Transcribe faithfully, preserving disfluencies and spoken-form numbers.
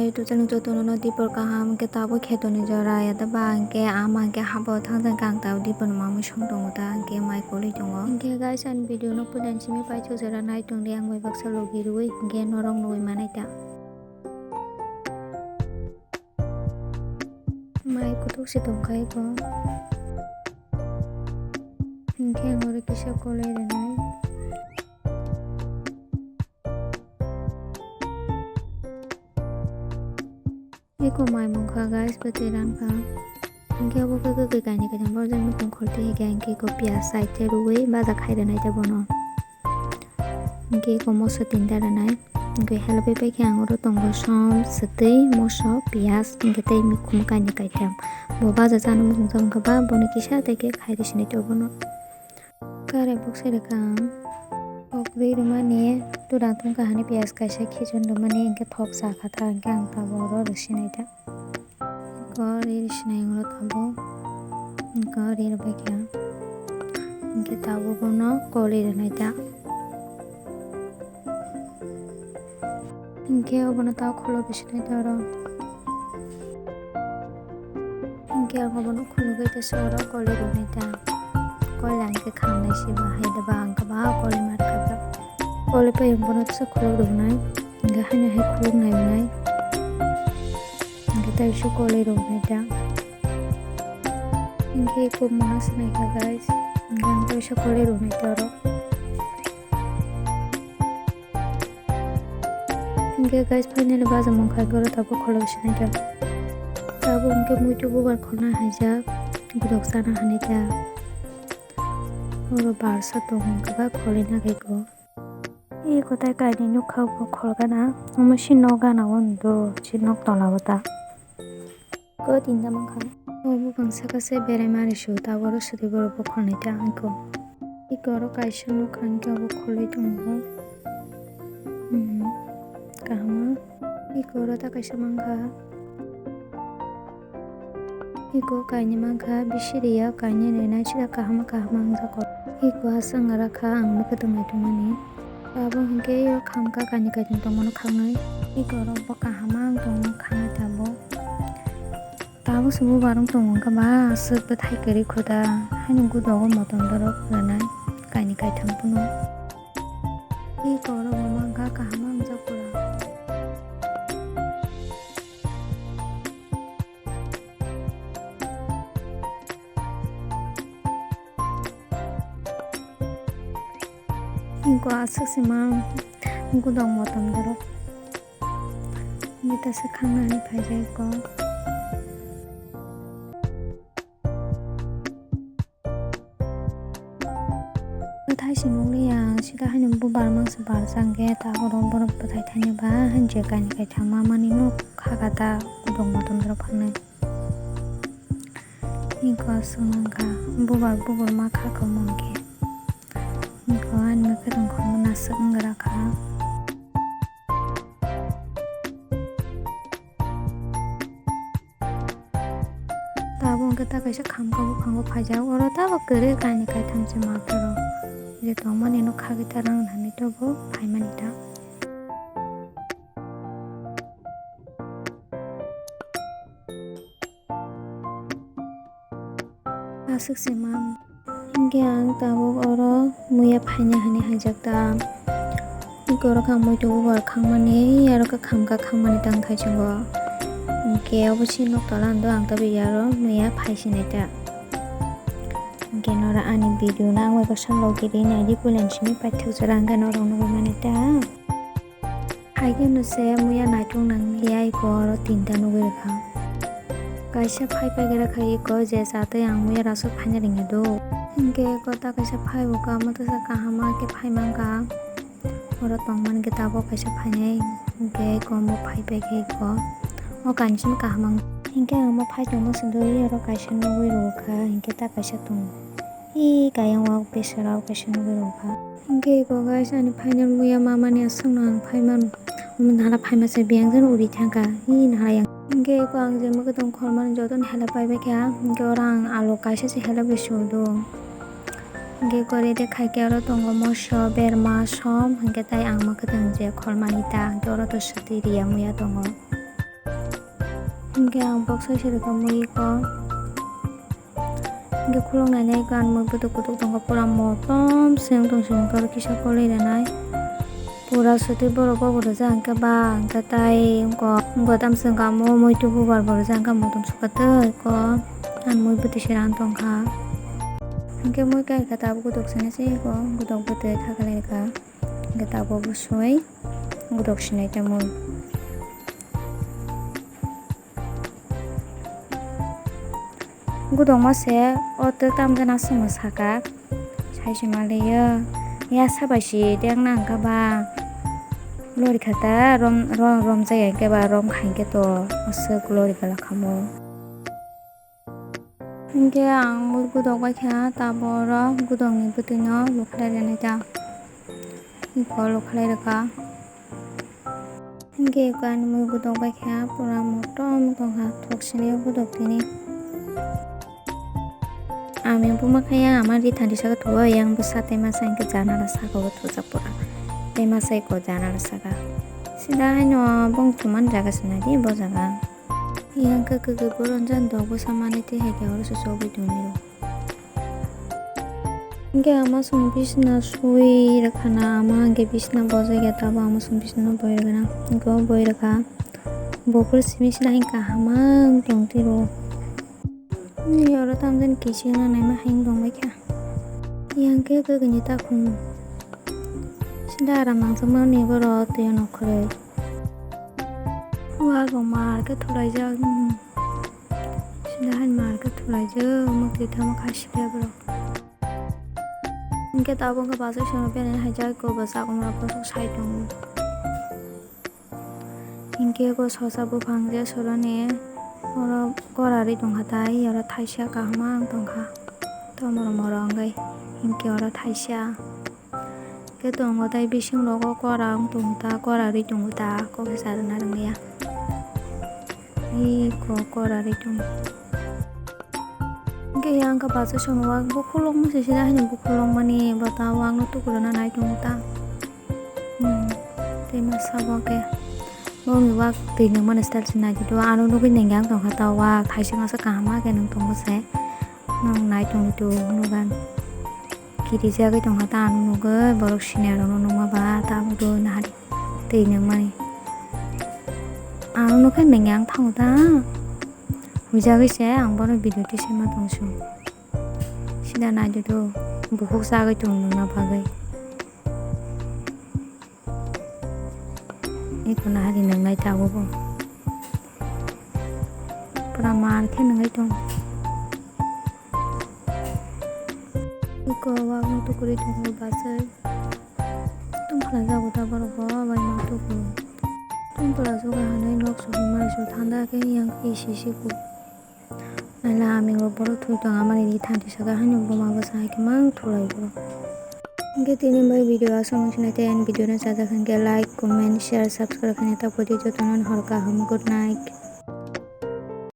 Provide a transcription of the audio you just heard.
Tei twchani jotono no dipor kaham hwnkhe tabuk kheto ni jora ya da ba hwnkhe ama hwnkhe habo thang thang khe ang tabuk dipor ni mamwi song tongo ta hwnkhe mai kolwi tongo. Hwnkhe guys, ani video no puila simi paithak jora nai tongdi, ang bai baksa logi rwui hwnkhe norok nugui manai ta. Mai kuthuk se tongkha eko. Hwnkhe ang oro kisa kolwi rwnai. Eko mai mungkha guys, bwtwi rankha. Hwnkhe obo khe kwkwi kainwi kaitham borjak nukhung khorti hwnkhe hwnkhe eko piyaj side se rwui baja khai rwnai ta bono. Hwnkhe eko moso tinta rwnai. Hwnkhe help bai paikhe ang oro tongo som, swtwi, moso, piyaj, hwnkhe tei mikhumu kainwi kaitham. Bo baja chana muchungsa wngkha ba bono kisa tei khe khai rw sinai ta bono. Kare bokse rwkha ang. Thok rwi rwmani, tura thungkha hani piyaj kaisa khichon rwmani, hwnkhe thok cha kha ta, hwnkhe ang tabuk oro rw sinai ta. Hwnkhe ri rw sinai ang oro tabuk. Hwnkhe ri rw bai kha. Hwnkhe tabuk bono kolwi rwnai ta. Hwnkhe obono ta khuluk rw sinai ta oro. Hwnkhe ang obono khulugwi tesa oro kolwi rwnai ta. Koila hwnkhe khamnai se ba hai da ba ang khe ba kolwi mar kha ta. Kolwi pai ang bono tesa khuluk rwnai. Hwnkhe haino hai khuluk nai wnai. Hwnkhe tei se kolwi rwnai ta. Hwnkhe eko mona se nai kha guys. Hwnkhe ang tei se kolwi rwnai ta oro. Hwnkhe guys, finally baja mung khai oro tabuk khuluk sinai ta. Tabuk hwnkhe muitu bubar khorna haijak, gudok chana hanai ta. Oro barsa tongo hwnkhe ba khorwi na khe ko. Eko tai kainwi nukha bo khol gana, omo si nok gana o ndo, si nok tola o ta. Ko tinta mankha. O bopang saka se berai mani su ta oro swtwi borok bo khornai ta hwnkhe. Eko oro kaisa nukha hwnkhe obo khorlwi tongo. Hmm, kaham. Eko oro ta kaisa mankha. Eko kainwi mankha bisi riya kainwi rwnai sida kaham kaham wngjak. Eko aswk wngkha ang nukha tongnaitongmani. Abo hwnkhe o khamkha kainwi kaitham tongmano khangnai. Eko oro bo kaham ang tongmano khangnai tabuk. Tabuk se bubar wng tongo wngkha ba aswk bwthai kwrwi khuda haino gudogo motom borok rwnai kainwi kaitham phano. Eko oro bo mankha kaham ang jak pura. Eko aswk se mang gudok motom borok. Neta se khangnani phaijak eko. Bwthai se nukliya ang sida haino bubar mangsa barsa hwnkhe ta oro borok bwthai thani ba haino je kainwi kaitham mamani nuk kha kha ta gudok motom borok phangnai. Eko aswk mankha bubar bubar ma kha kha mangkhe. Eko ani mwkhwtwng khormo naswk wngwi rakha. Tabuk hwnkhe ta kaisa khamkha buphango phaijak, oro tabuk kwrwi kainwi kaitham se matharo je tongmani no khagwi ta rang nani tobo phaimani ta. Aswk se mang. Hwnkhe ang tabuk oro muya phaina hinwi haijak ta. Eko oro kha muitu bubar khangmani, aro kha khamkha khangmani tang thaichungo. Hwnkhe obo chini nok tola ando ang tabuk aro muya phaisinai ta. Hwnkhe noro ani video no ang bai baksa logi ri naidi puila simi paithak jora hwnkhe norok nugwi mani ta. Haikhe no se muya naitok nangya eko oro tinta nugwi rwkha. Kaisa phai paikhe rakha eko je chatwi ang muya rasuk phaina ringya do. Hwnkhe eko ta kaisa phai bo kha omo tesa kaham khe phai mankha. Oro tongmani khe tabuk kaisa phainai hwnkhe eko omo phai paikhe eko. O kansini kaham ang hwnkhe ang omo phai tongma se dui oro kaisa nugwi rwkha hwnkhe ta kaisa tongo. Ee, kayang wak bwswrok kaisa nugwi rwkha. Hwnkhe eko guys, ani final muya mamani aswkno ang phaimano. Omo nahara phaima se biyang jani uri thangkha. Ee, nahara yang. Hwnkhe eko ang je mwkhwtwng khormani jotono help paibaikha. Hwnkhe oro ang alo kaisa se help rw sudo. Hwnkhe eko ready khaikhe oro tongo moso, berma, som. Hwnkhe tai ang mwkhwtwng je khormani ta. Hwnkhe oro to swtwi riya muya tongo. Yang box sai sari ka mui ko. Hingke khuluk nai nai ko ang mui kutuk kutuk tongkha pura motom se wng tong se wngkha oro kisa koloi rinai. Pura sotwi borok bobo rwjak hingke ba hingke tai wngkha wngkha tamo se wngkha omo mui tububar bo rwjak hingke motom sukha tei ko ang mui bwtwi se rang tongkha. Hingke mui kaisa tabuk kutuk sene se ko kutuk bwtwi kha kalaikha hingke tabuk bo sui kutuk sinai tamo. Gudokma se o twk tamjana swngo saka, sai se manliya, ya sabai si deng nang kha ba lori kha ta rom rom rom jaya hingke ba rom kha hingke to aswk lori gala kha mo. Hingke ang mui gudok bai kha tabuk oro gudokni bwtwi no lukhlai rwnai ta, iko lukhlai rwkha. Hingke eko ani mui gudok bai kha pura motom tongkha thok sini o gudok tini. Ami buma kha yang ama ri thani saka thuo yang bwsa tei masa hingke janala saka o thujak pura tei masa eko janala saka sida haino bong thuman jaga sinai di bo jaga. Yang khe kwkwi boron jan dok bwsa manwi twi hai khe oro se chogwi tongwi rw. Hingke ama chwng bisna sui rwkhana, ama hingke bisna bojai ya tabuk ama chwng bisna boi rwkhana. Hingke o boi rwkha buphuru simi sina hai kaham ang tong twi rw. Ni oro tamjani kiching rw naima hai wng tong bai kha. Yang khe kwkwi ni takhum sida aram nangjakmani borok twi o nokhrwi. Wal rok mar khe thulaijak, hmm. Sida hai mar khe thulaijak, mwtwi tamo khai sibya borok. Hinkhe tabuk wngkha bazar songwi berani haijak, eko bwsa umrok bwswk sai tongo. Hinkhe eko sosa buphang je sorani oro kora ri tongkha tai, oro thaisa kaham ang tongkha. Tomoro moro wngwi hinkhe oro thaisa. Khe tongo tei bisingrogo kora wng tongo ta, kora ri tongo ta, kok se cha rwna rwngya. Iko kora ri tongo. Hingke yang khe bacha songwak bukhulok masa sida haino bukhulok mani bota wak no tukuruna nai tongo ta. Hmm, tei masa bo khe boni wak twi nangmani style se nai tongtho, ano nugui nangya wng tongkha ta wak thaising asa kaham ma khe nung tongo se nung nai tongtho nugan. Kirijagwi tongkha ta ang nugwi borok senior rokno nukma ba tabuk do nahari twi nangmani. Ang nukha nangya ang thango ta. Huijagwi se ang bono video tisima tongsu. Sida naidu do bukhuk chagwi tong nungna bagwi. Eko nahari nangnai tabuk bo. Pura mar khe nangwi tong. Eko wak no tukurwi tongo bachai. Tong khlai jago ta borok bo bai ma tuku. Tong pla suka hanai nok suka mai su thanda khe yang isi siku. Naila aming rok borok thwi tong amani ri thanti saka haino buma bwsa hai khe mang thulai borok. Hingke tini bai video aswk wng sinai tei ani video no chajak hingke like, comment, share, subscribe khaina ta pudi jotono hor kaham, good night.